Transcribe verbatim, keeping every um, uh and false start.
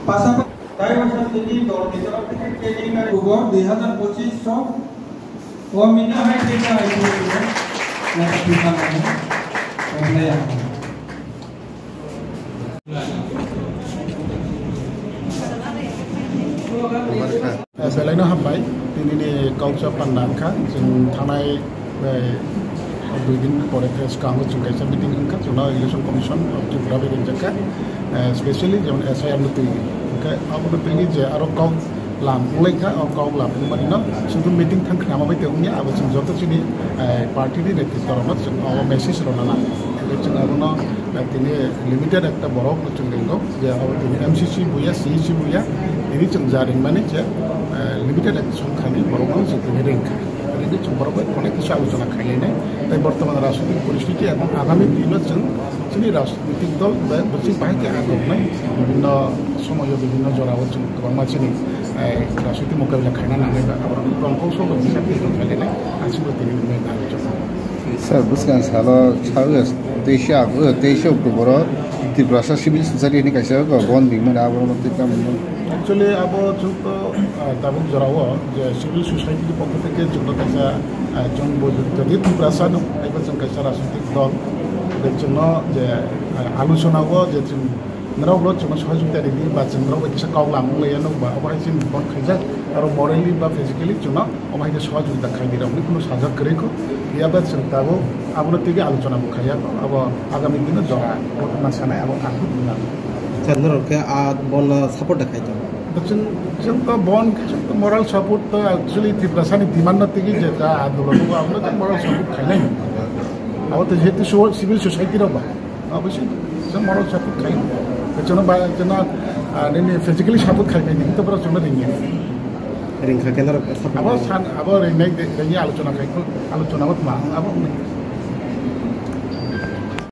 পাশাপাশি তাই বছর তিনি দলকে তরফ থেকে ট্রেনিং আর খবর দুই হাজার পঁচিশ সব ও মিনা হাই থেকে আইসি Belai no hambai, tini ni kauksa panda wngkha, chwng thanai, eh, dui din pore khe swkango chwng kaisa meeting wngkha, chwngno Election Commission of Tripura bai ringjak kha, eh, specially jemon S I R no twi, hwnkhe abono twi je aro kok lam wnglaikha, o kok lam wngmani no sudhu meeting thang khnama bai tongya, abo chwng joto chini, eh, party ni netrito rokno chwng o message rwna nang, hwnkhe chwng abono, eh, tini limited ekta borok no chwng ringo, je abo tini M C C buya, C E C buya, tini chwng ja ringmani je, eh, limited ekta songkhani borok no chwng tini ringkha. Tini chwng borok bai connect kisa alochona khainai, tei bortoman rajnitik poristiti ebong agami dino chwng chini rajnitik dol bai bwswk bahai khe agoknai, bibhinno somoyo bibhinno jorao chwng kwbangma chini, eh, rajnitik mokabila khaina nangnai ba aborok rongkho sobo bisar tei rwkhalinai aswkbo tini wngnai nai chwng. Sir, bwskang salo sawi teisha, teisha October o Tiprasa Civil Society ni kaisa bon ringmani aborok tei tamo. Actually, abo chwng to, ah, tabuk jorao je civil society ni pokho theke chwng to kaisa, ah, chwng bo jadi Tiprasa no, abo chwng kaisa rajnitik dol, tei chwngno je, ah, alochona o je chwng norok bo chwngno sohojogita ridi ba chwng norok bai kisa kok lamung laiya no ba obo hai chini bon khaijak aro morally ba physically chwngno omo hai khe sohojogita khai di rok ni kunu sajak kwrwi kho. Phiya ba chwng tabuk abono tigi alochona bo khaiya kho, abo agami dino jora bo ma sanai abo ang khe buji nango. Sir, norok khe a bon no support da khai tongo. Da chwng, chwng to bon khe chwng to moral support to actually Tiprasa ni demand no tigi je ta andolon bo abono chwng moral support khainai. Abo to jehetu so-, civil society rok ba. Obviously, chwng moral support khai. Chwngno ba, chwngno, ah, nini physically support khai bai, nini to borok chwngno ringya. Ringkha khe norok support Abo khainai. San, abo ringnai de, ringya alochona khai, alochona bo tma, abo